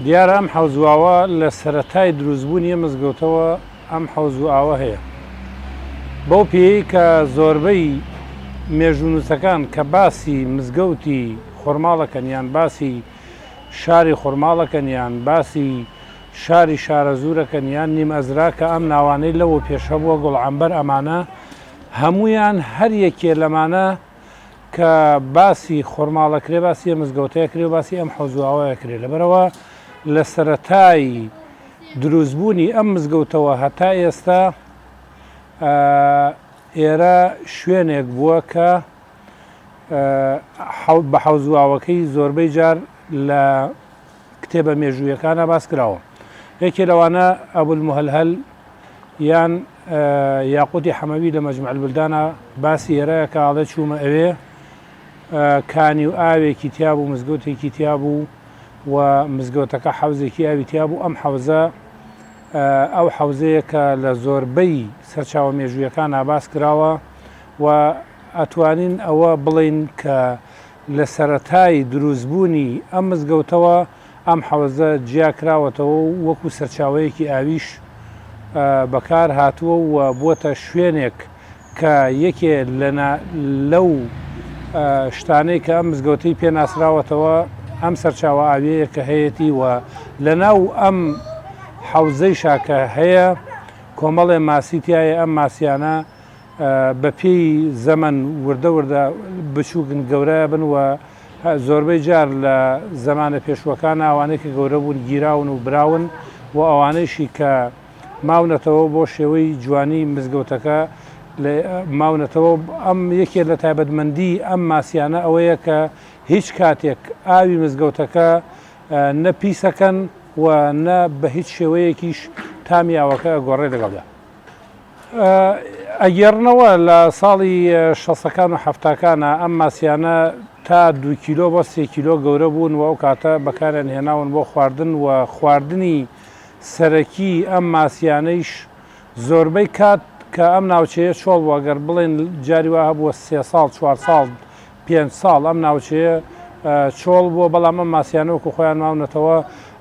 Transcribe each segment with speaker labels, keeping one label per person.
Speaker 1: دیارە ئەم حەوز و ئاوە لە سەرەتای دروستبوونی ئەم مزگەوتەوە ئەم حەوز و ئاوە هەیە. بەو پێیەی کە زۆربەی مێژوونووسەکان کە باسی مزگەوتی خورماڵەکەن یان باسی شاری خورماڵەکەن یان باسی شاری شارەزوورەکەن یان نیم ئەزرا کە ئەم ناوانەی لەوە پێش هەبووە گوڵ عەمبەر ئەمانە هەموویان هەر یەکێ لەمانە کە باسی خورماڵ ئەکرێ باسی ئەم مزگەوتە ئەکرێ و باسی ئەم حەوز و ئاوە ئەکرێ لەبەرئەوە لە سەرەتای دروستبوونی ئەم مزگەوتەوە هەتا ئێستا ئێرە شوێنێک بووە کە بە حەوز و ئاوەکەی زۆربەی جار لە کتێبە مێژوویەکانا باس کراوە. یەکێ لەوانە ئەبولموهەلهەل یان یاقوتی حەمەوی لە مەجمع البلدانا باسی ئێرە ئەکا ئەڵێ چوومە ئەوێ کانی و ئاوێکی تیا بوو مزگەوتێکی تیا بوو و مزگەوتەکە حەوزێکی ئاوی تیا بوو ئەم حەوزە ئەو حەوزەیە کە لە زۆربەی سەرچاوە مێژوویەکانا باس کراوە و ئەتوانین ئەوە بڵێین کە لە سەرەتای دروستبوونی ئەم مزگەوتەوە ئەم حەوزە جیا کراوەتەوە و وەکو سەرچاوەیەکی ئاویش بەکار هاتووە و بووەتە شوێنێک کە یەکێ لە لەو شتانەی کە ئەم مزگەوتەی پێ ناسراوەتەوە ئەم سەرچاوە ئاویەیە کە هەیەتی و لە ناو ئەم حەوزەیشا کە هەیە کۆمەڵێ ماسی تایە ئەم ماسیانە بە پێی زەمەن وردە وردە بچووکن گەورە ئەبن و زۆربەی جار لە زەمانە پێشووەکانا ئەوانەی کە گەورە بوون گیراون و براون و ئەوانەیشی کە ماونەتەوە بۆ شێوەی جوانی مزگەوتەکە ماونەتەوە ئەم یەکێ لە تایبەتمەندی ئەم ماسیانە ئەوەیە کە هیچ کاتێک ئاوی مزگەوتەکە نە پیسەکەن و نە بە هیچ شێوەیەکیش تامی ئاوەکە ئەگۆڕێ لەگەڵیا. ئەگێڕنەوە لە ساڵی شەستەکان و حەفتاکانا ئەم ماسیانە تا دوو کیلۆ بۆ سێ کیلۆ گەورە بوون و ئەو کاتە بەکاریان هێناون بۆ خواردن و خواردنی سەرەکی ئەم ماسیانەیش زۆربەی کات کە ئەم ناوچەیە چۆڵ بووە گەر بڵێن جاری وا هەبووە سێ ساڵ چوار ساڵ پێنج ساڵ ئەم ناوچەیە چۆڵ بووە بەڵام ئەم ماسیانە وەکو خۆیان ماونەتەوە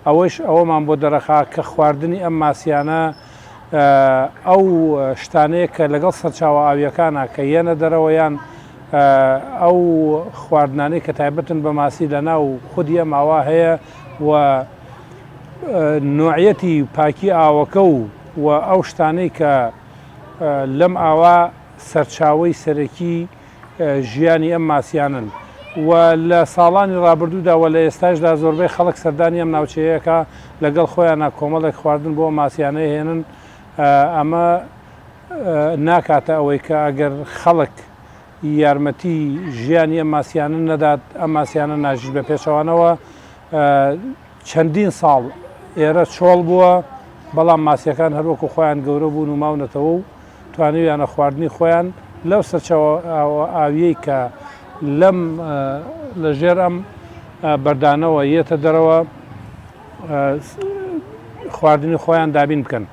Speaker 1: ئەوەیش ئەوەمان بۆ دەرەخا کە خواردنی ئەم ماسیانە ئەو شتانەیە کە لەگەڵ سەرچاوە ئاوییەکانا کە یەنە دەرەوە یان ئەو خواردنانەی کە تایبەتن بە ماسی لە ناو خودی ئەم ئاوا هەیە و نوعیەتی پاکی ئاوەکە و و ئەو شتانەی کە لەم ئاوا سەرچاوەی سەرەکی ژیانی ئەم ماسیانەن و لە ساڵانی ڕابردوودا و لە ئێستاشدا زۆربەی خەڵک سەردانی ئەم ناوچەیەکە لەگەڵ خۆیانا کۆمەڵێک خواردن بۆ ئەم ماسیانە هێنن ئەمە ناکاتە ئەوەی کە ئەگەر خەڵک یارمەتی ژیانی ئەم ماسیانە نەدات ئەم ماسیانە ناژیت بە پێچەوانەوە چەندین ساڵ ئێرە چۆڵ بووە بەڵام ماسیەکان هەروەکو خۆیان گەورە بوون و ماونەتەوە و توانیویانە خواردنی خۆیان لەو سەرچاوە ئاویەی کە لەم لە ژێر ئەم بەردانەوە یەتە دەرەوە خواردنی خۆیان دابین بکەن.